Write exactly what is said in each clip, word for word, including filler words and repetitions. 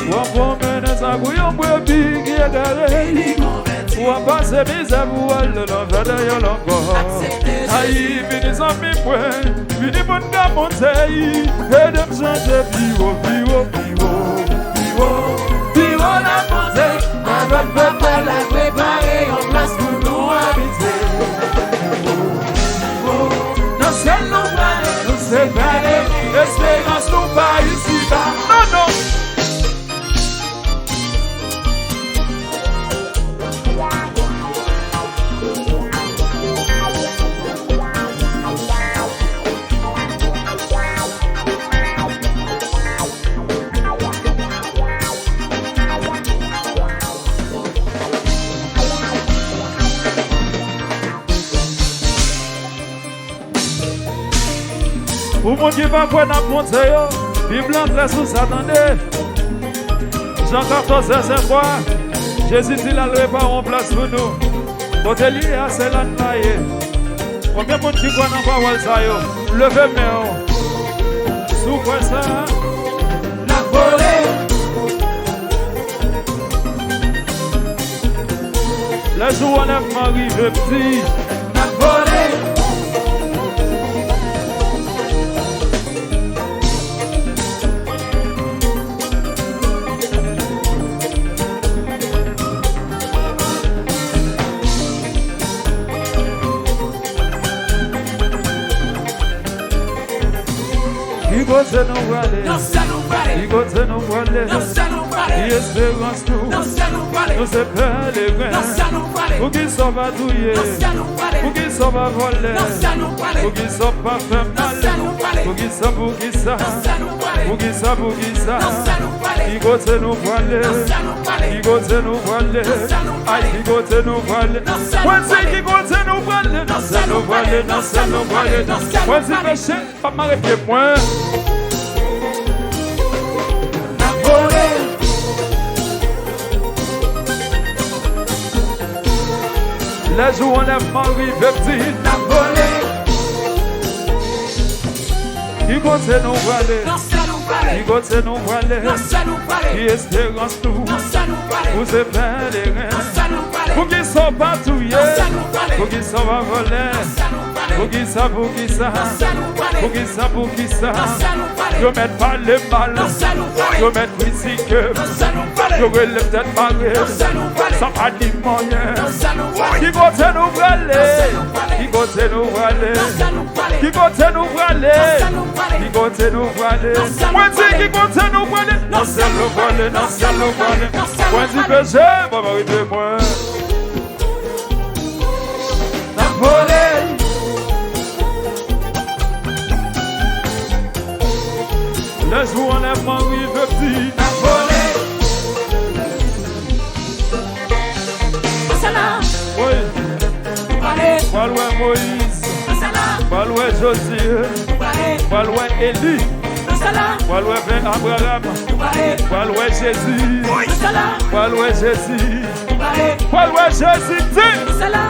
W ap pwomennen tankou yon brebi ki egare. W ap pase mizè pou w ale nan fè dèyè l ankò. Ay, vini zanmi mwen, vini moun k ap monte, ede m chanje pi wo, pi wo, pi wo, pi wo, pi wo n ap monte. Avèk pèp la prepare yon plas pou nou abite. Nan syèl nou prale, nou se prale, esperans nou pa isiba. Non, non. Pou moun ki pa kwè n ap monte yo, Bib la klè sou sa, tande. Jan katòz, vèsè twa, Jezi di l al repare yon plas pou nou. Kote l ye a, se la n va ye. Konbyen moun ki kwè nan pawòl sa yo? Leve men w. Si w kwè sa, n ap vole. Lè jou anlèvman rive, m di, n ap vole. Ki kote nou prale? Nan syèl nou prale. Ki kote nou prale? Nan syèl nou prale. Ki esperans nou? Nan syèl nou prale. Nou se pèleren. Nan syèl nou prale. Poukisa w pa touye? Nan syèl nou prale. Poukisa w pa vòlè? Nan syèl nou prale. Poukisa w pa fè mal? Nan syèl nou prale. Poukisa, poukisa? Nan syèl nou prale. Poukisa, poukisa? Nan syèl nou prale. Ki kote nou prale? Nan syèl nou prale. Ki kote nou prale? Nan syèl nou prale. Ay, ki kote nou prale? Nan syèl nou prale. Mwen di, ki kote nou prale? Nan syèl nou prale, nan syèl nou prale. Mwen di, peche pa mare pye mwen. N ap vole. Lè jou anlèvman rive, m di, n ap vole. Ki kote nou prale? Nan syèl nou prale. Ki kote nou prale? Nan syèl nou prale. Ki esperans nou? Nan syèl nou prale. Pou se pèleren. Nan syèl nou prale. Poukisa w pa touye? Nan syèl nou prale. Poukisa w pa vòlè? Nan syèl nou prale. Poukisa, poukisa? Nan syèl nou prale. Poukisa, poukisa? Nan syèl nou prale. Yo mèt pale mal. Nan syèl nou prale. Yo mèt kritike m. Nan syèl nou prale. Yo rele m tèt mare. Nan syèl nou prale. Sa pa di m anyen. Nan syèl nou prale. Ki kote nou prale? Nan syèl nou prale. Ki kote nou prale? Nan syèl nou prale. Ki kote nou prale? Nan syèl nou prale. Ki kote nou prale? Nan syèl nou prale. Mwen di, ki kote nou prale? Nan syèl nou prale, nan syèl nou prale. Mwen di, peche pa mare pye mwen. N ap vole. Lè jou anlèvman rive, m di, n ap vole. Nan syèl la. Wi. Prale. Pral wè Moyiz. Nan syèl la. Pral wè Jozye. Prale. Pral wè Eli. Nan syèl la. Pral wè pè Abraram. Prale. Pral wè Jezi. Nan syèl la. Pral wè Jezi. Prale. Pral wè Jezi di. Nan syèl la.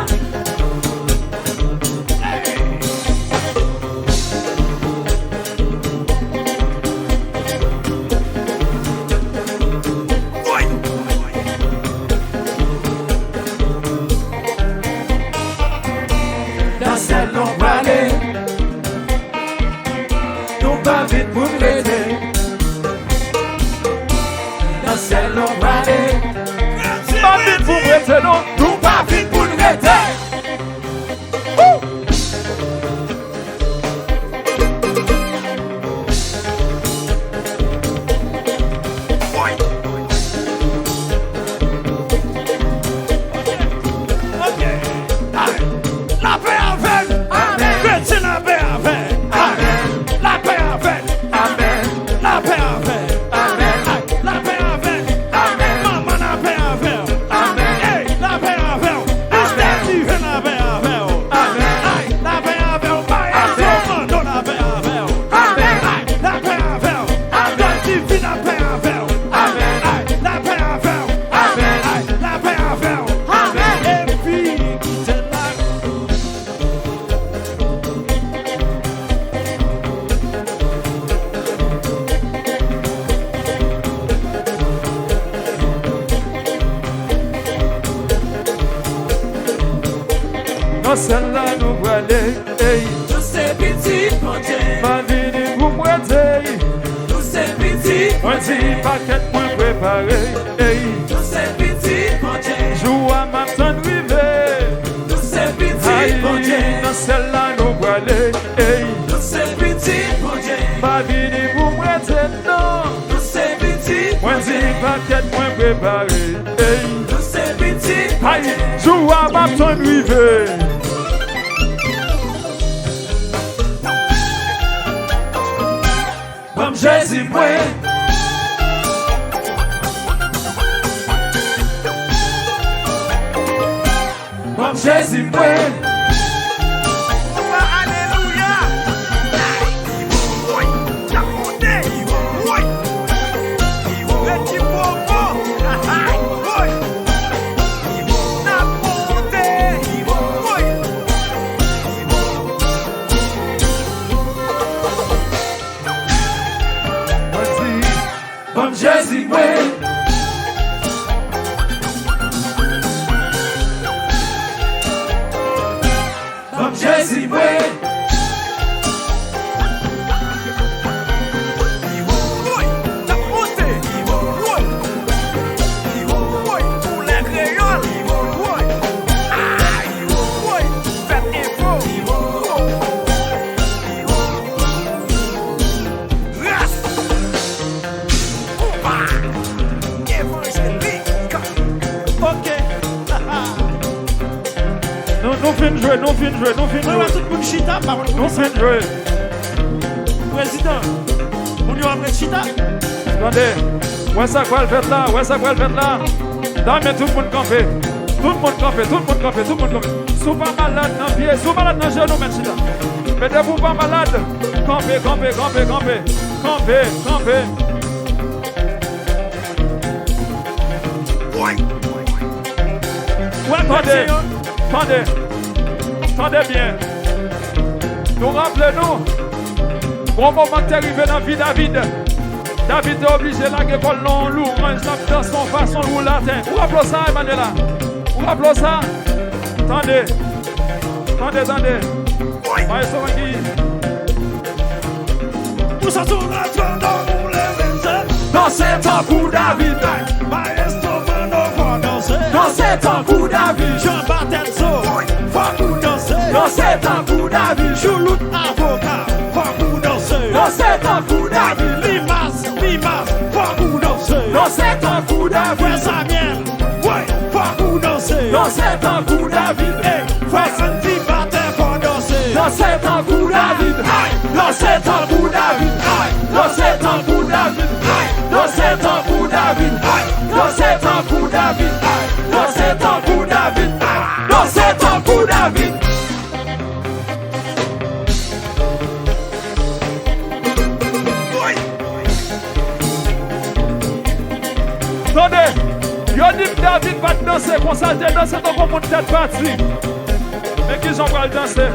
Nan syèl nou prale. Nou pa vin pou n rete. Nan syèl nou prale. Pa vin pou n rete, non. Nou pa vin pou n rete. Woo! Lapè avè n. Amèn. Mete lapè avè n. Amèn. Lapè avè n. Amèn. Lapè avè n. Amèn. Lapè avè n. Amèn. Manman, lapè avè w. Amèn. Ey, lapè Ale, ey. Nou se pitit Bondye. Pa vini pou m rete. Nou se pitit Bondye. Mwen di pakèt mwen prepare, ey. Nou se pitit Bondye. Jou a m ap tann rive. Nou se pitit Bondye. Nan syèl la nou prale, ey. Nou se pitit Bondye. Pa vini pou m rete, non. Nou se pitit Bondye. Mwen di pakèt mwen prepare, ey. Nou se pitit Bondye. Jou a m ap tann rive. Ban m Jezi mwen. Ban m Jezi mwen. Alelouya. Woy, n ap monte. Woy. Redi popo. Woy. N ap monte. Woy. Ban m Jezi mwen. Ban m Jezi mwen. Woy, n ap monte. Woy. Woy, koulè kreyòl. Woy. Woy, fèt enfo. Ras. Konpa evanjelik. Ok. Nou, nou fin jwe, nou fin jwe, nou fin jwe. Mwen wè tout moun chita, pa konn. Nou fin jwe. Prezidan, moun yo ap ret chita. Tande, wè sa k pral fèt la, wè sa k pral fèt la. Dame, tout moun kanpe. Tout moun kanpe, tout moun kanpe, tout moun kanpe. Si w pa malad nan pye, si w malad nan jenou, men chita. Men depi w pa malad, kanpe, kanpe, kanpe, kanpe. Kanpe, kanpe. Tande, tande, tande byen. Nou raple nou, gon moman k te rive nan vi David. David te oblije lage kò l nan yon lwanj, l ap danse yon fason l woule atè. Ou raple w sa, Emmanuela? Ou raple w sa? Tande. Tande, tande. Maestro Ranky. Pou sa sou radyo, nou leve se. Danse tankou David. Maestro Mano fò danse. Danse tankou David. Jean Batenso, fòk ou danse. Danse tankou David. Choulout avoka, fòk ou danse. Danse tankou David. Limas, Limas, fòk ou danse. Danse tankou David. Frè Samuel, woy, fòk ou danse. Danse tankou David. Ey, frè Sandy Batè fò danse. Danse tankou David. Ay, danse tankou David. Ay, danse tankou David. Ay, danse tankou David. Ay, danse tankou David. Ay, danse tankou David. Ay, danse tankou David. Tande, yo di m David pa t danse konsa, l te danse tankou moun tèt pati. Men kijan w pral danse?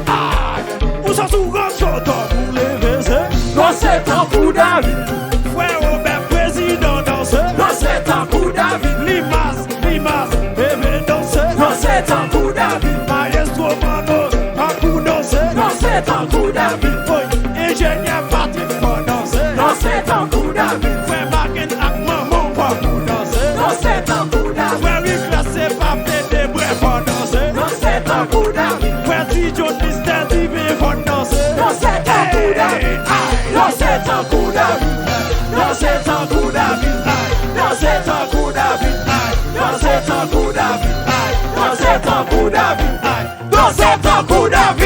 Ay! Ou sot sou ranch, ou dòmi, ou leve, se danse tankou David. Frè Wobè prezidan danse. Danse tankou David. Limas, Limas, leve danse. Danse tankou David. Maestro Mano, tankou danse. Danse tankou David. Woy, enjenyè Patrick fò danse. Danse tankou David. Frè Maken ak manman w fò nou danse. Danse tankou David. Frè Riclas se pa Pede Brè fò danse. Danse tankou David. Frè Ti John Mister Diven fò n danse. Danse tankou David. Ay, danse tankou David. Danse tankou David. Ay, danse tankou David. Ay, danse tankou David. Ay, danse tankou David. Ay, danse tankou David.